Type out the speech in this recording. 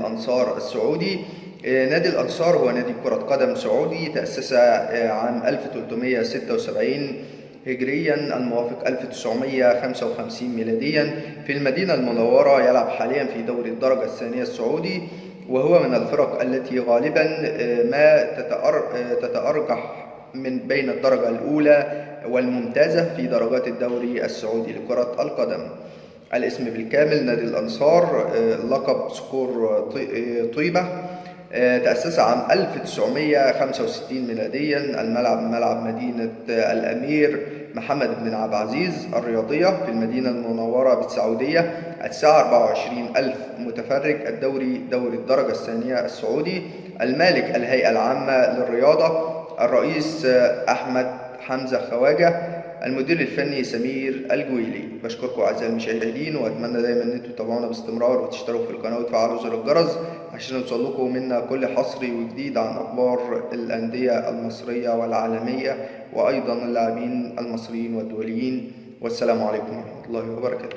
الأنصار السعودي. نادي الأنصار هو نادي كرة قدم سعودي تأسس عام 1376 هجريا الموافق 1955 ميلاديا في المدينة المنورة. يلعب حاليا في دوري الدرجة الثانية السعودي، وهو من الفرق التي غالبا ما تتأرجح من بين الدرجة الأولى والممتازة في درجات الدوري السعودي لكرة القدم. الاسم بالكامل نادي الأنصار، لقب صقور طيبة. تأسس عام 1965 ميلاديا. الملعب ملعب مدينة الأمير محمد بن عبد العزيز الرياضية في المدينة المنورة بالسعودية. الساعة 24 ألف متفرج. الدوري دوري الدرجة الثانية السعودي. المالك الهيئة العامة للرياضة. الرئيس أحمد حمزة خواجة. المدير الفني سمير الجويلي. بشكركم أعزائي المشاهدين، وأتمنى دايما إن انتم تتابعونا باستمرار وتشتركوا في القناة وتفعلوا زر الجرس عشان يوصل منا كل حصري وجديد عن أخبار الأندية المصرية والعالمية وأيضا اللاعبين المصريين والدوليين. والسلام عليكم ورحمة الله وبركاته.